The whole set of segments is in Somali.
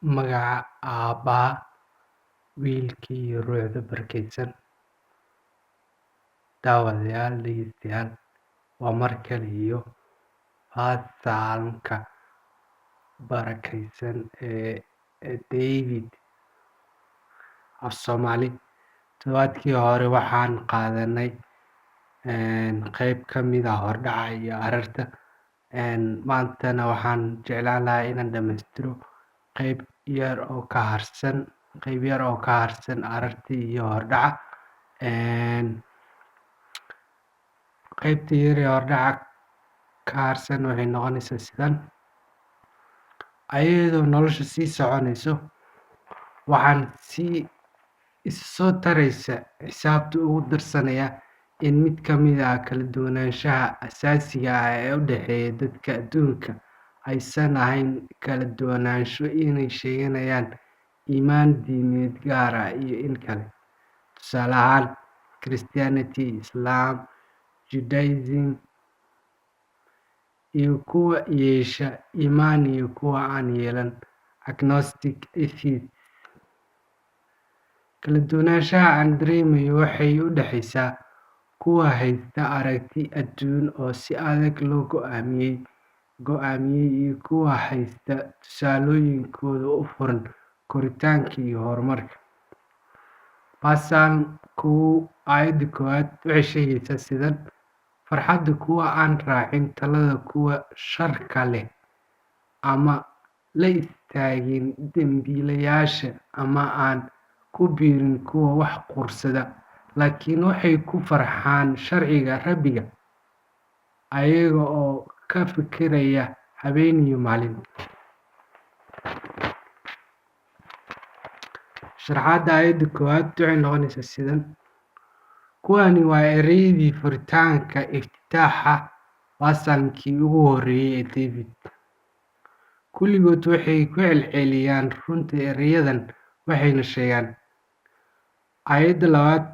Magaca Aabbaha, Wiilka iyo Ruuxa Barakeysan. Daawadayaal, dhegeystayaal, waa mar kale iyo Psalm-ka barakeysan ee David af Soomaali. Toddobaadkii hore waxaan qaadanay qayb ka mid ah hordhaca iyo ararta. Maantana waxaan jeclaan lahaa inaan dhammaystiro qayb yar oo ka harsan ararta iyo hordhaca. Qaybta yar ee hordhaca ka harsan waxay noqonaysaa sidan: ayadoo nolosha sii soconayso, waxaan sii isu taraysa xisaabta ugu darsanaya in mid ka mid ah kala duwanaanshaha aasaasiga ah ee u dhexeeya dadka adduunka aysan ahayn kala duwanaansho inay sheeganayaan iimaan diimeed gaar ah iyo in kale. Tusaale ahaan, Christianity, Islam, Judaism, iyo kuwa yeesha iimaan iyo kuwa aan yeelan, agnostic, atheist. Kala duwanaanshaha aan dareemayo waxay u dhexeysaa kuwa haysta aragti adduun oo si adag loo go'aamiyey iyo kuwa haysta tusaalooyinkooda u furan koritaanka iyo horumarka. Psalm 1 aayadda 1aad waxay sheegaysaa sidan: farxadda kuwa aan raacin talada kuwa sharka leh, ama la istaagin dembiilayaasha, ama aan ku biirin kuwa wax quursada, laakiin waxay ku farxaan sharciga Rabbiga, ayaga oo ka fikiraya habeen iyo maalin. Sharaxaadda aayadda 1aad waxay noqonaysaa sidan: kuwani waa ereyadii furitaanka iftitaaxa Psalm-kii ugu horreeyay ee David. Kulligood waxay ku celceliyaan runta ereyadan waxayna sheegaan. Aayadda 2aad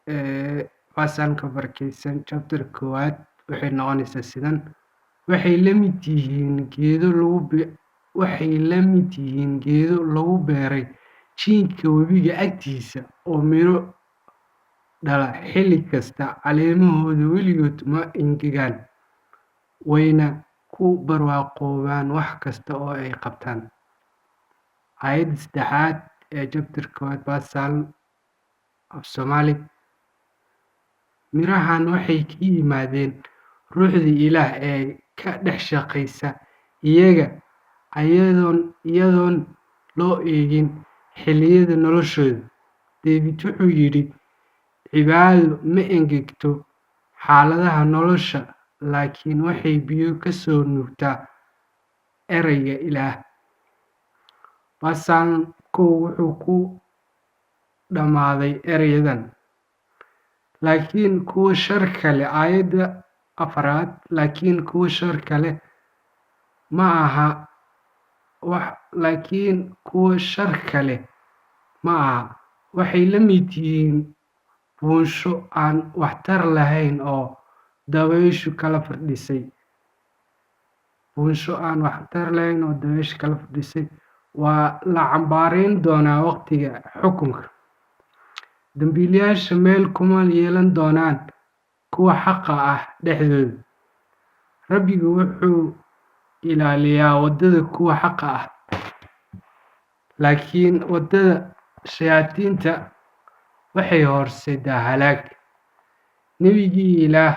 ee Psalm-ka barakeysan chapter 1aad waxay noqonaysaa sidan: waxay la mid yihiin geedo lagu beeray jiinka webiga agtiisa oo miro dhala xilli kasta, caleemahoodu weligood ma engegaan, wayna ku barwaaqoobaan wax kasta oo ay qabtaan. Aayadda 3aad ee chapter 1aad Psalm af Soomaali: mirahan waxay ka yimaadeen ruuxda Ilaah ee ka dhex shaqeysa iyaga, iyadoon loo eegin xilliyada noloshooda. David wuxuu yidhi, cibaado ma engegto xaaladaha nolosha, laakiin waxay biyo ka soo nuugtaa erayga Ilaah. Psalm 1 wuxuu ku dhammaaday erayadan: laakiin kuwa sharka leh, aayadda 4aad, laakiin kuwa sharka leh ma aha wax laakiin kuwa sharka leh ma aha, waxay la mid yihiin buunsho aan waxtar lahayn oo dabayshu kala firdhisay. Buunsho aan waxtar lahayn oo dabayshu kala firdhisay waa la cambaareyn doonaa waqtiga xukunka. Dambiilayaasha meel kuma yeelan doonaan kuwa xaqa ah dhexdooda. Rabbigu wuxuu ilaaliyaa waddada kuwa xaqa ah, laakiin waddada shayaadiinta waxay horseedaa halaag. Nebigii Ilaah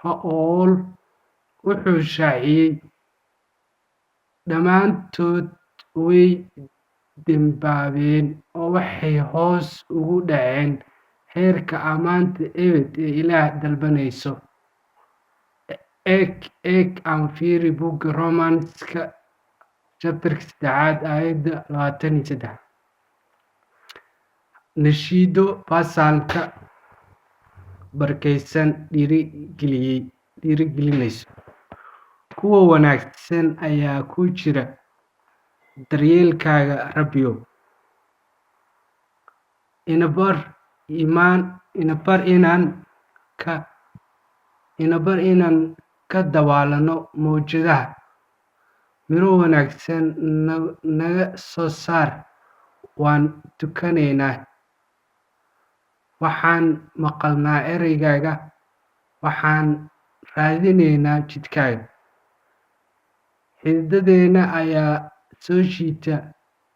Paul wuxuu shaaciyey: dhammaantood way dembaabeen oo waxay hoos ugu dhaceen heerka ammaanta ebed ee Ilaah dalbanayso. Eeg eeg ama fiiri buugga Romanska chapterka 3aad aayadda 23. Nashiido Psalm-ka barakeysan dhiirigelinayso. Kuwa wanaagsan ayaa ku jira daryeelkaaga, Rabbiyow. Ina bar iimaan, ina bar inaan ka dabaalano mowjadaha. Miro wanaagsan naga soo saar. Waan tukanaynaa. Waxaan maqalnaa ereygaaga. Waxaan raadinaynaa jidkaaga. Xididadeenna ayaa soo jiita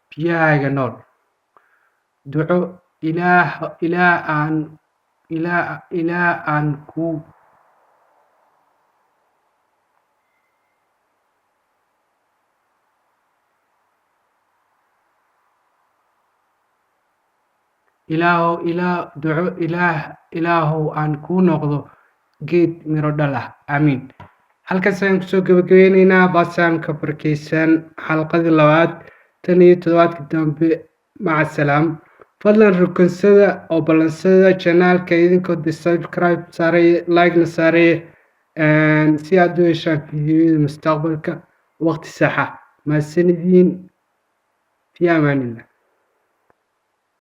biyahaaga nool. Duco. Ilaah aan ku Duco. Ilaahow aan kuu noqdo geed miro dhal ah. Aamiin. Halkaas ayaan kusoo gabagabeyneynaa baasaamka barakeysan xalqadii labaad. Tan iyo toddobaadka dambe, maca salaam. Fadlan rukunsada oo ballansada channelka idinkoo de subscribe saaray, like-na saaray, si aad u heshaan fiidiyoyada mustaqbalka waqti sax ah. Mahadsanidin. Fi amaanillah.